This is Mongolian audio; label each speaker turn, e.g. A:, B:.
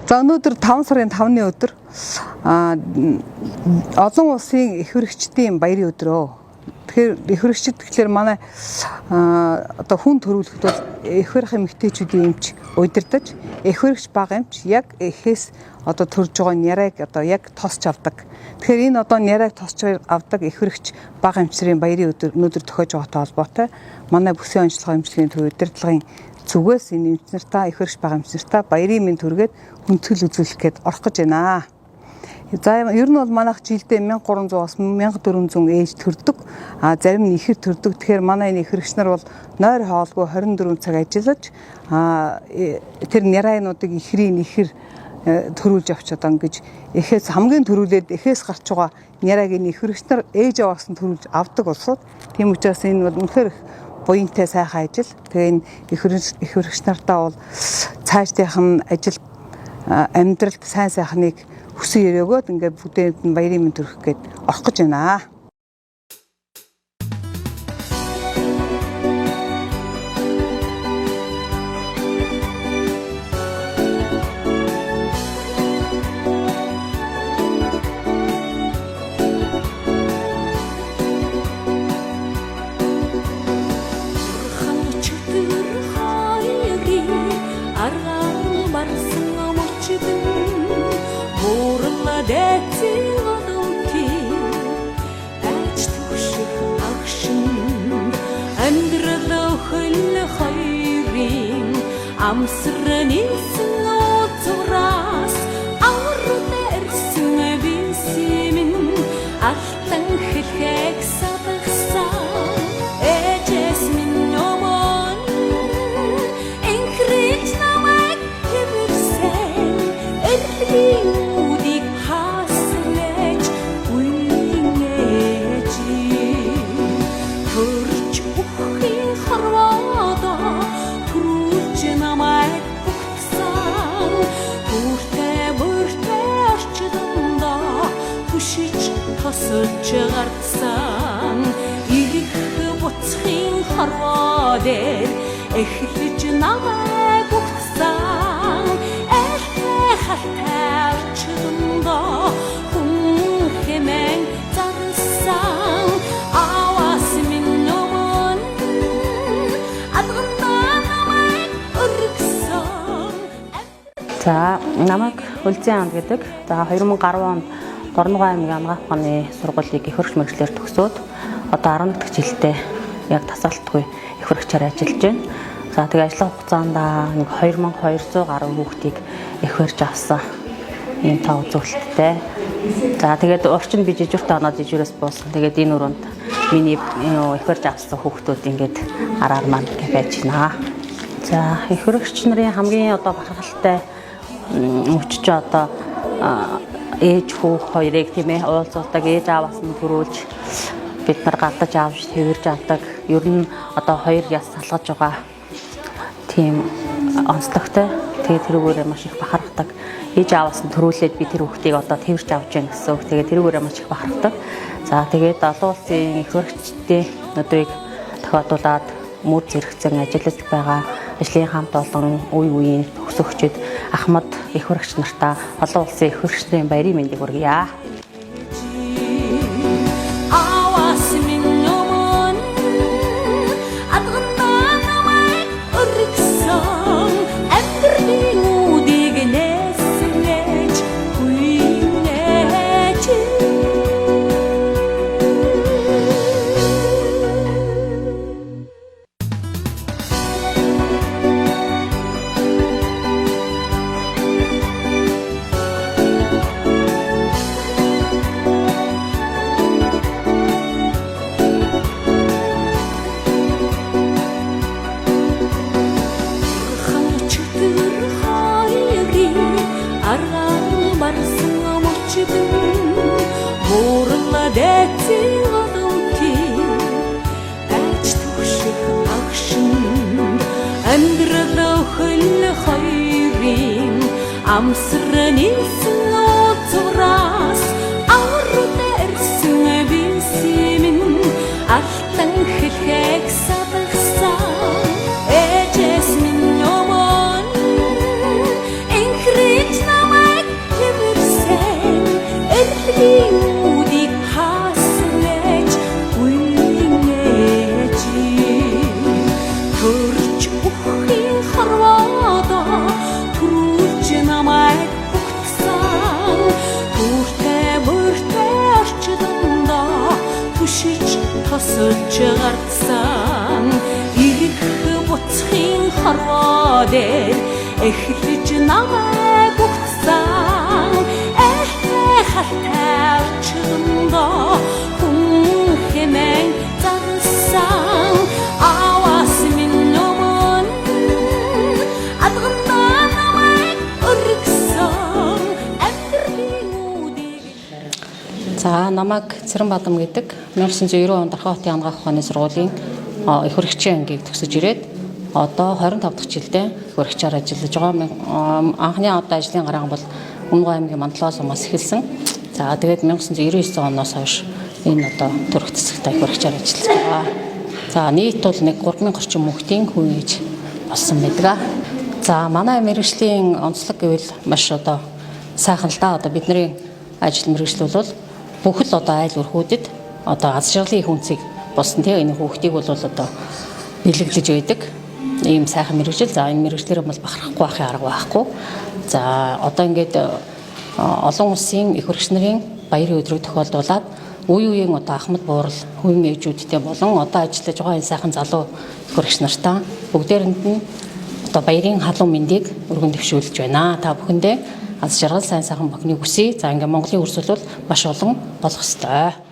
A: За өнөөдөр 5 сарын 5-ны өдөр олон улсын эх хөрөгчдийн баярын өдрөө. Тэгэхээр эх хөрөгчд гэхлээр манай одоо хүн төрүүлэхэд бол эх хөрөх эмэгтэйчүүдийн эмч удирдах, эх хөрөгч бага эмч яг эхээс одоо төрж байгаа нярайг одоо яг тосч авдаг. Тэгэхээр энэ одоо нярайг тосч авдаг эх хөрөгч бага эмчрийн баярын өдөр өнөөдөр тохиож байгаатай холбоотой манай бүсийн онцлогоо эмчилгээний төв удирдлагын зүгээс энэ эмч нартаа эх хөрөгч бага эмч нартаа баярын мэнд хүргээд хүндэтгэл үзүүлэх гээд орох гэж байна. За ер нь бол манайх жилдээ 1300-аас 1400 ээж төрдөг. А зарим нь ихэр төрдөг. Тэгэхээр манай энэ ихэрч нар бол нойр хоолгүй 24 цаг ажиллаж тэр нярайнуудыг ихрийн ихэр төрүүлж авч одоо ингэж эхээс хамгийн төрүүлээд эхээс гарч байгаа нярайг энэ ихэрч нар ээж аваас нь төрүүлж авдаг улсууд. Тийм учраас энэ бол үнэхээр их буянтай сайхан ажил. Тэгээ энэ ихэрч нартаа бол цаашдынх нь ажил амьдралд сайн сайхныг хүсэн өрөөгөөд ингээд бүгдээнд нь баярын мэнд хүргэх гээд орох гэж байна.
B: Эхлэж намайг угтсан айлтай халтай орчиндоо хүн хэмээн зарлсан аваас минь өмнө адгандаа намайг өргөсөн.
C: За намайг Үлзэн анд гэдэг. За 2010 онд Дорногов аймгийн Анагаах ухааны сургуулийг эх хөрөгч мэргэжлээр төгсөөд одоо 11 дахь жилдээ яг тасралтгүй эх хөрөгчөөр ажиллаж байна. За тэгээ ажиллах хугацаанд нэг 2200 гаруй хүүхдийг эх хөрж авсан ийм тоо үзүүлэлттэй. За тэгээд урчин би жижүүртэй оноо жижүүрээс буусан. Тэгээд энэ өрөөнд миний эх хөрж авсан хүүхдүүд ингээд араар маань байж байна. За эх хөрөгч нарын хамгийн одоо бахархалтай мөч чи одоо ээж хүүх хоёрыг тийм уулзуулдаг, ээж ааваас нь төрүүлж бид нар гардаж авч тэрж авдаг. Ер нь одоо хоёр яс салгаж байгаа тийм онцлогтой. Тэгээд тэрүүгээрээ маш их бахархдаг. Ээж ааваас нь төрүүлээд би тэр хүүхдийг одоо тэрж авч яах гэсэн үг. Тэгээд тэрүүгээрээ маш их бахархдаг. За тэгээд олон улсын эх хөрөгчдийн өдрийг тохиолдуулаад мөр зэрэгцэн ажиллаж байгаа ажлын хамт олон үе үеийн төгсөгчид ахмад эх хөрөгч нартаа олон улсын эх хөрөгчдийн баярын мэндийг хүргье.
B: Амьдрал өхөл хоёрын амсран илсэн уулзуураас аврал ирсэн бисимэн алтан хэлхэг садагсан ээжээс минь өмнө инхрэж. Өлсөж гарсан ирэх буцхын хорвоо дээр эхлэж намайг угтсан айлтай халтай өчгөндөө хүн хэмээн зарласан аваас минь өмнө адгандаа намайг өргөсөн амьдралын үүдийг.
C: За, намайг Цэрэн Бадам гэдэг. 1990 онд Дархан хотын анагаах ухааны сургуулийн эх хүрэгчийн ангийг төгсөж ирээд одоо 25 дахь жилдээ эх хүрэгчээр ажиллаж байгаа. Анхны одоо ажлын гараан бол Өмнө аймгийн Мандлаа сумаас эхэлсэн. За, тэгээд 1999 оноос хойш энэ одоо төрөх цэцэгт эх хүрэгчээр ажиллаж байгаа. За, нийт бол нэг 3000 орчим хүүхдийн хүн ээж болсон байдаг. За, манай мэргэжлийн онцлог гэвэл маш одоо сайхан л да. Одоо бидний ажил мэргэжил бол бүх л одоо айл өрхүүдэд одоо аз жаргалын их үнцийг болсон тийм энэ хүүхдийг бол одоо бэлэглэж байдаг ийм сайхан мэргэжил. За, энэ мэргэжлээр бол бахархахгүй байхын арга байхгүй. За, одоо ингээд олон улсын эх хүрэгч нарын баярын өдрийг тохиолдуулаад үе үеийн одоо ахмад буурал хувийн ээжүүдтэй болон одоо ажиллаж байгаа энэ сайхан залуу эх хүрэгч нартаа бүгдээрэнд нь одоо баярын халуун мэндийг өргөн дэвшүүлж байна. Та бүхэндээ аз жаргал, сайн сайхан бүхнийг хүсье. За, ингээд Монголын өрсөл бол маш олон болох ёстой.